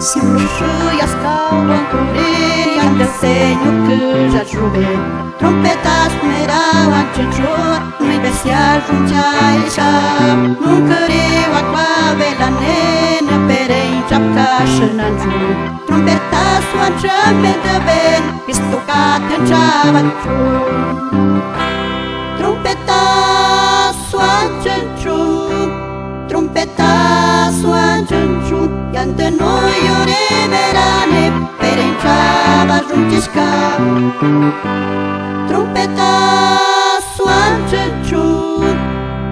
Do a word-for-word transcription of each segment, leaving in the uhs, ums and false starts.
Siuxü̃ ya escauagu rü yandüseñucü yaxuwe. Trompetasu merawachüchua, nüxü̃ ipesiaxü̃ chaixawa. Nucüriwa cuawe lanenü, pereinchawa caxü̃ nanchu. Trompetasu wachüme düwenü, Cristo catüxü̃ chawachu. Trompetasu wachüchu, trompetasu wachüchu, yandü nuyurime rane, pereinchawa ruchixca. Trompetasu wachüchu,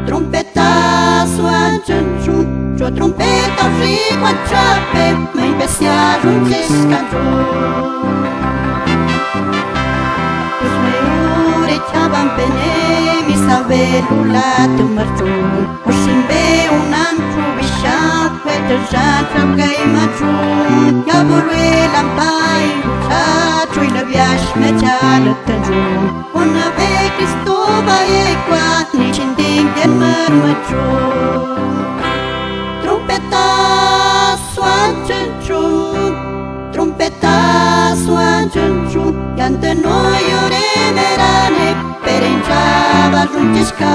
trompetasu wachüchu, chuwa trompeta rüxĩgua chape, nüxü̃ ipesiaxü̃ ruchixcachu. Rüxmexü̃ rü chawanbene, misa welutümachu. Rüxĩnbexü̃ nanchu wüxi, wetüxü̃ chaucüimachu. Yabuluelapaü̃ i ruchachu, ilüwiaxü̃me chalütüchu. Onawee Cristowa ecua, nixĩ i ndigü nüma rümachu. Trompetasu wachüchu, trompetasu wachüchu, yandü nuyurime rane, pereinchawa ruchixca.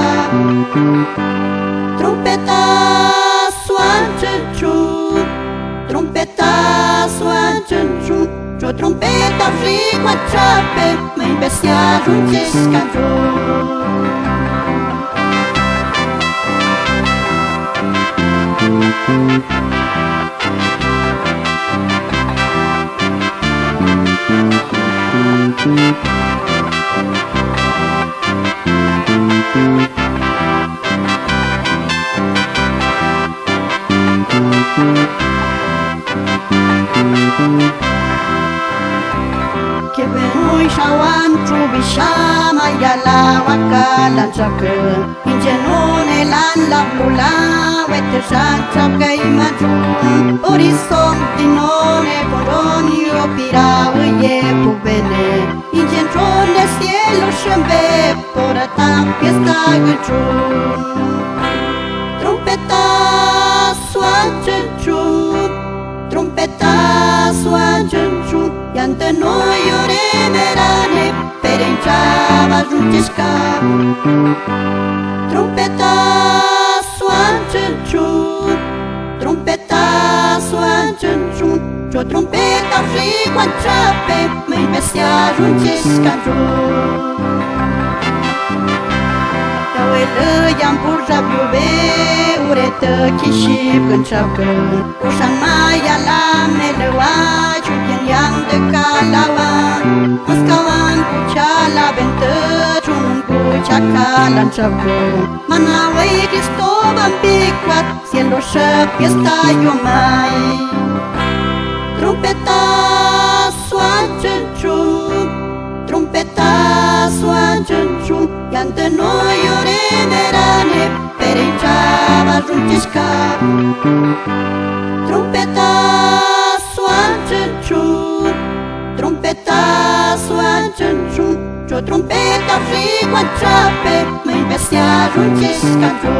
Trompetasu wachüchu, trompetasu wachüchu, chuwa trompeta rüxĩgua chape, nüxü̃ ipesiaxü̃ ruchixcachu. Queweü̃ i chawanchu wüxi, mayalawa calanchaü̃cü. Inge nune lan lawulan, wetüxü̃ chaucüimachu. Horizonte nune, Congonio, Pirahue, Yepuwene. Inge nune cieloxü̃be, purata fiestagüchu. Trompetasu wachüchu, trompetasu wachüchu, yandü nuyurime rane, pereinchawa ruchixca. Trompetasu wachüchu, trompetasu wachüchu, chuwa trompeta rüxĩgua chape, nüxü̃ ipesiaxü̃ ruchixcachu. Yawelü yamburawiwe, uretü quixipü̃ chaucü. Rüxana yalame lüwa, chuyü̃ yandü calawa. Müscawangu chalawentü, chunungu chacalanchaü̃cü. Manawei Cristowa picua, cieloxü̃ fiesta yumae. Trompetasu wachüchu, trompetasu wachüchu, yandü nuyurime rane, pereinchawa ruchixca. Trompetasu wachüchu, trompetasu wachüchu, chuwa trompeta rüxĩgua chape, nüxü̃ ipesiaxü̃ ruchixcachu.